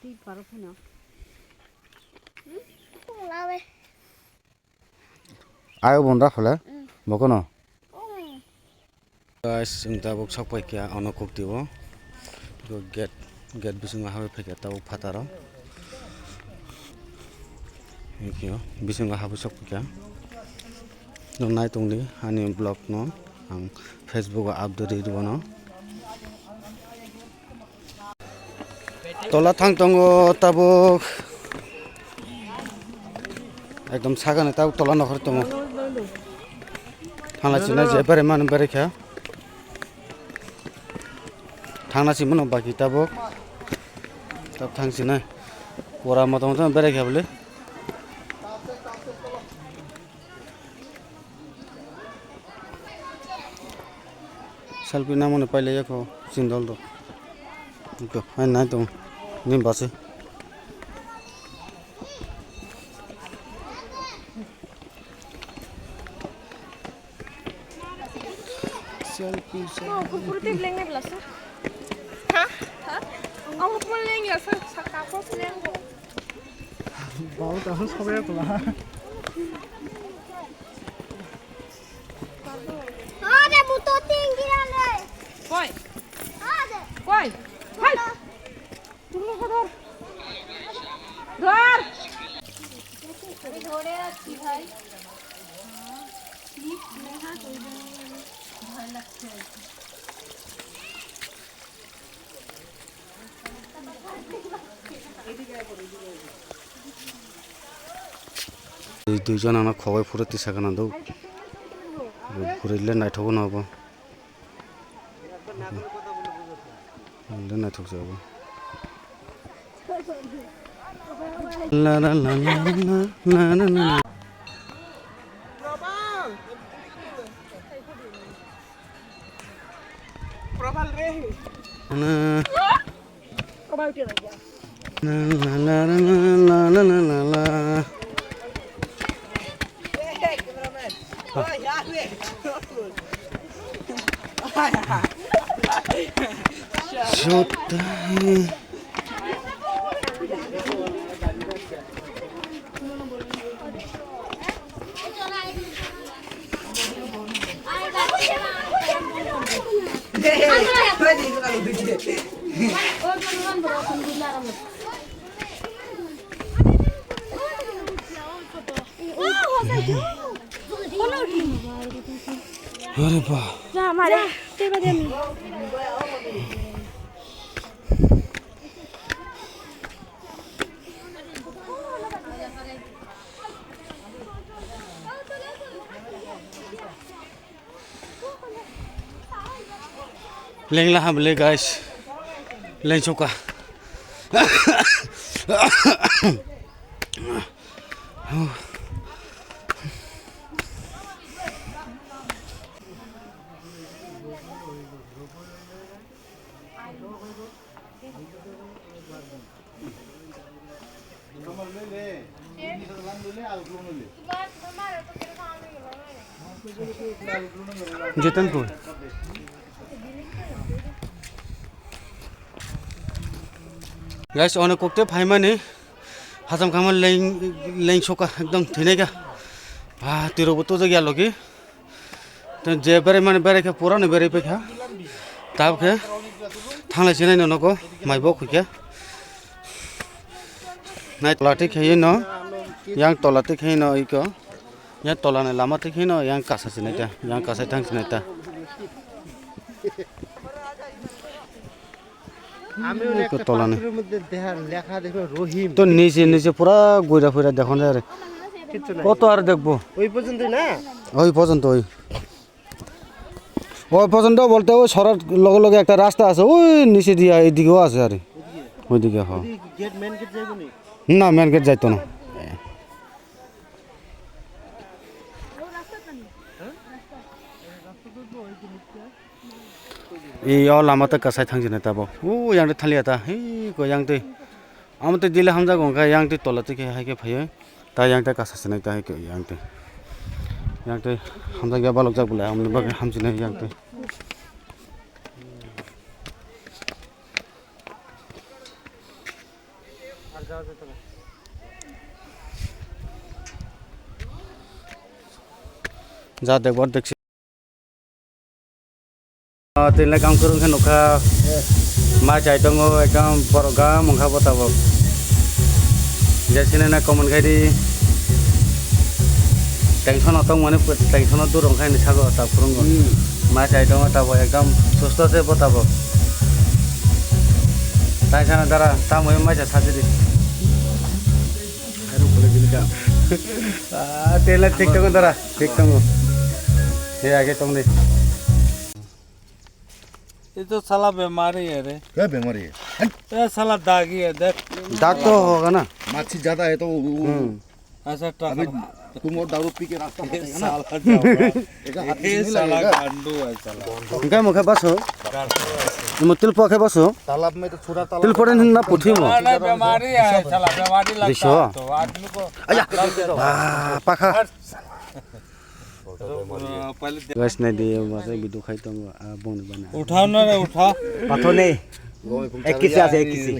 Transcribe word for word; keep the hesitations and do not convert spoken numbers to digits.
Twi paro phano. Hmm? Lawe. Ayo bon rakhole. Hmm. Bokono. Hmm. Guys, chwng tabuk sok paikha ono Kukti o. Eko gate, gate bisingo habwi phaikha tabuk phataro. Thank you. Bisingo habwi sok paikha. Nai tongdi ani vlog no ang Facebook o update rwno. Tola thang tongo tabuk. Ekdom sakani tabuk tola nokhor tongo. Thangla china je bere mani bere kha. Thangna si mano baki tabuk. Tab thang sinai. Pura moto moto bere kha bole. Selfie namani pailai yakho sindol rok. Ito, hai nai tong. Ni basi. Selfie, selfie. Oh, kurkure tei beleng nai belasa. Ha? Ha? Ang kurkure leng ya sa, sa kapos leng ko. Bau ta so sobe ko la. Ade buto tinggi ade. Koi. Ade. Koi. Hai. Tumlo ko dor. Dor. আমি ধরে আছি ভাই। Tei duijon ano khogoi phuru tisa gana do. Gurui le naithok no obo. Gurui le naithok se obo. La la la la la la la la. Probal re. Na. Probal ke lagi. Na, na, na. Shot hai. Are ba. Lengla hamle guys. Lengsoka. Jetanpur. Guys, ono kokte phaimani hacham khama leng, lengsoka ekdom thwinaika. Ah, tirokbo tojak ya logi. Tei je berai mani berai khe pura no berai paikha. Tabuk khe thanglai sinai no nogo mai bo khuikhe. Nai tola tei khe no, yang tola tei khe no iko. Yang tola ni lama tei khe no yang kasa sinai ta, yang kasa thang sinai ta. আমি ওই একটা tolani. পাথরের মধ্যে দেখা, লেখা দেখো রহিম। তো নিচে, নিচে পুরা ঘুরে ফিরে দেখুন রে। কিচ্ছু নাই। কত আর দেখবো? ওই পর্যন্তই না? ওই পর্যন্ত, ওই। ওই পর্যন্ত বলতে ওই সরার লগে লগে একটা রাস্তা আছে, ওই নিচে দিয়ে এইদিকেও আছে আরে। ওইদিকে? ওইদিকে, হ্যাঁ। ওইদিকে গেট, মেইন গেট যাইবো নি? না, মেইন গেট যাইতো না। Ei, o lama tei kwchai thang sinai ta bo. O yang tei thaliya ta. Hei, ko yang tei. Amo tei dile hamjago hwnkhe yang tei tola tei khe hai khe phaiwi. Ta yang tei kasa sinai ta hai khe yang tei. Yang tei hamjakya balokjak belai, amoni bagwi hamsinai yang tei. Ja de bor dekse. Ah, tini le kam kwrwng khe nukha. Mai chai tongo, ekdom borok gam wngkha bo tabok. Je sini na comment khai di. Tension o tongmani, tension o dur wngkha ni sago ta phurungo. Hmm. Mai chai tongo tabok, ekdom susto se bo tabok. Tai sana dara, tamo mai cha sachi di. Ah, tele thik tongo dara, thik tongo. He age tong di. ये तो साला बीमारी है रे। क्या बीमारी है? ये साला दागी है, देख। दाग तो होगा ना। माछी ज्यादा है तो वो, वो, हम्म। ऐसा अभी ट्रक तुम और दारू पी के रास्ता ये बताएगा ना। साला जाओगा। एक हाथ ये नहीं साला लगेगा। गांडू है साला। Engkai mokhe baso. Gaandu hai. Mo tilpo khe baso. तालाब में तो छोटा तालाब tilpo ren na puthi mo. नहीं, बीमारी है साला, बीमारी लगता है तो आदमी को। Aya. Ah, pakha. Guys, nai di, masa video khai tongo, ah, bongni bana. उठाओ ना रे, उठाओ। Pathor nei. Ek kisi ase, ek kisi.